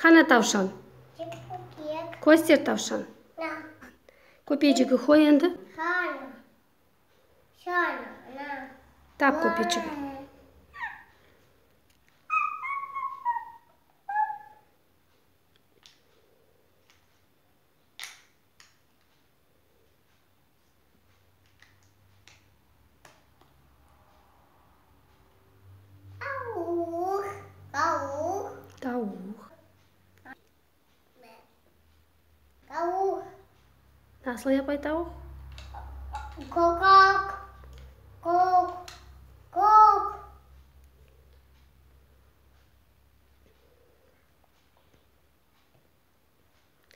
Qana tavşan? Köster tavşan. Köpeçigi qoy endi. Tap köpeçigi. Tavuq. Nasıl yapay tavuq?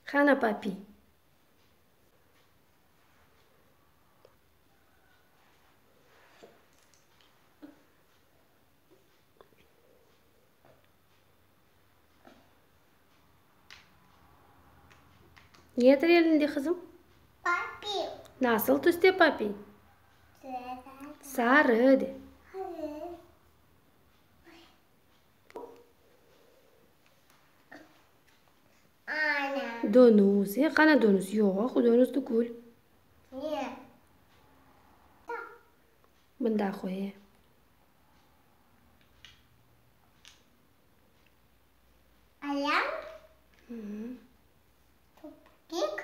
Qana papiy? Nedir elinde, qızım? Papiy. Nasıl tüste papiy? Sarı de. Donuz, e, qana donuz? Yoq, donuz tügül. Ne? Mında qoy, e. Ayam. Topik.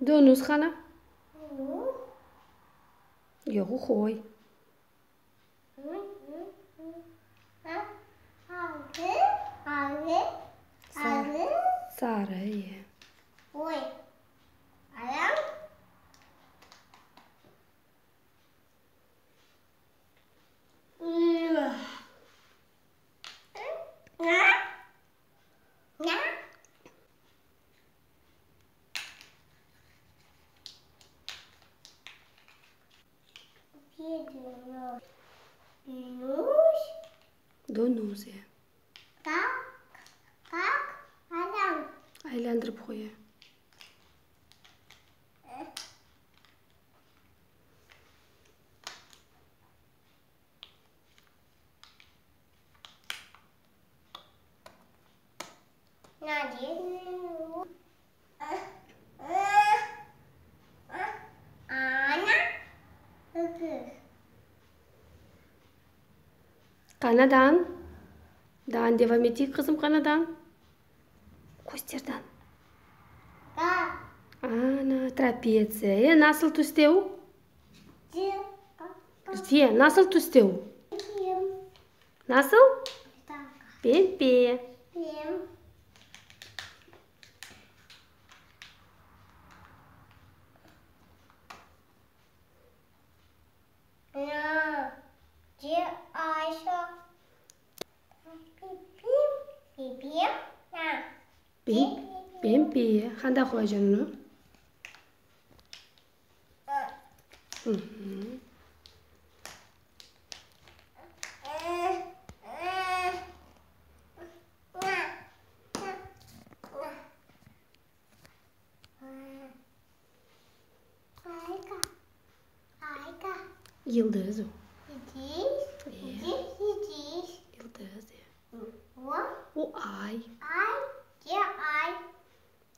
Donuz qana? Yoq, o qoy. Sarı, e. Donuz, e. Aylandırıp qoy, e. Qanadan? Dan devam eteyik, qızım, qanadan? Köster dan. Ana, trapetsiya. E, nasıl tüste o? Lütfiye, nasıl tüste o? Nasıl? Pembe. Pembe. Qanda qoyacañ onı? Yıldız o. Yıldız, e. O ay.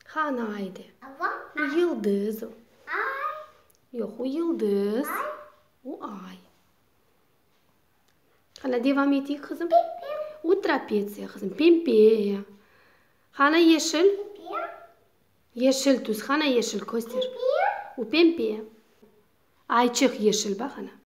Qana ay de? O yıldız o. Yoq, o yıldız. O ay. Qana, devam eteyik, qızım. O trapetsiya, qızım, pembe. Qana yeşil? Yeşil tüs, qana yeşil, köster. O pembe. Ayçıq yeşil, baq ana.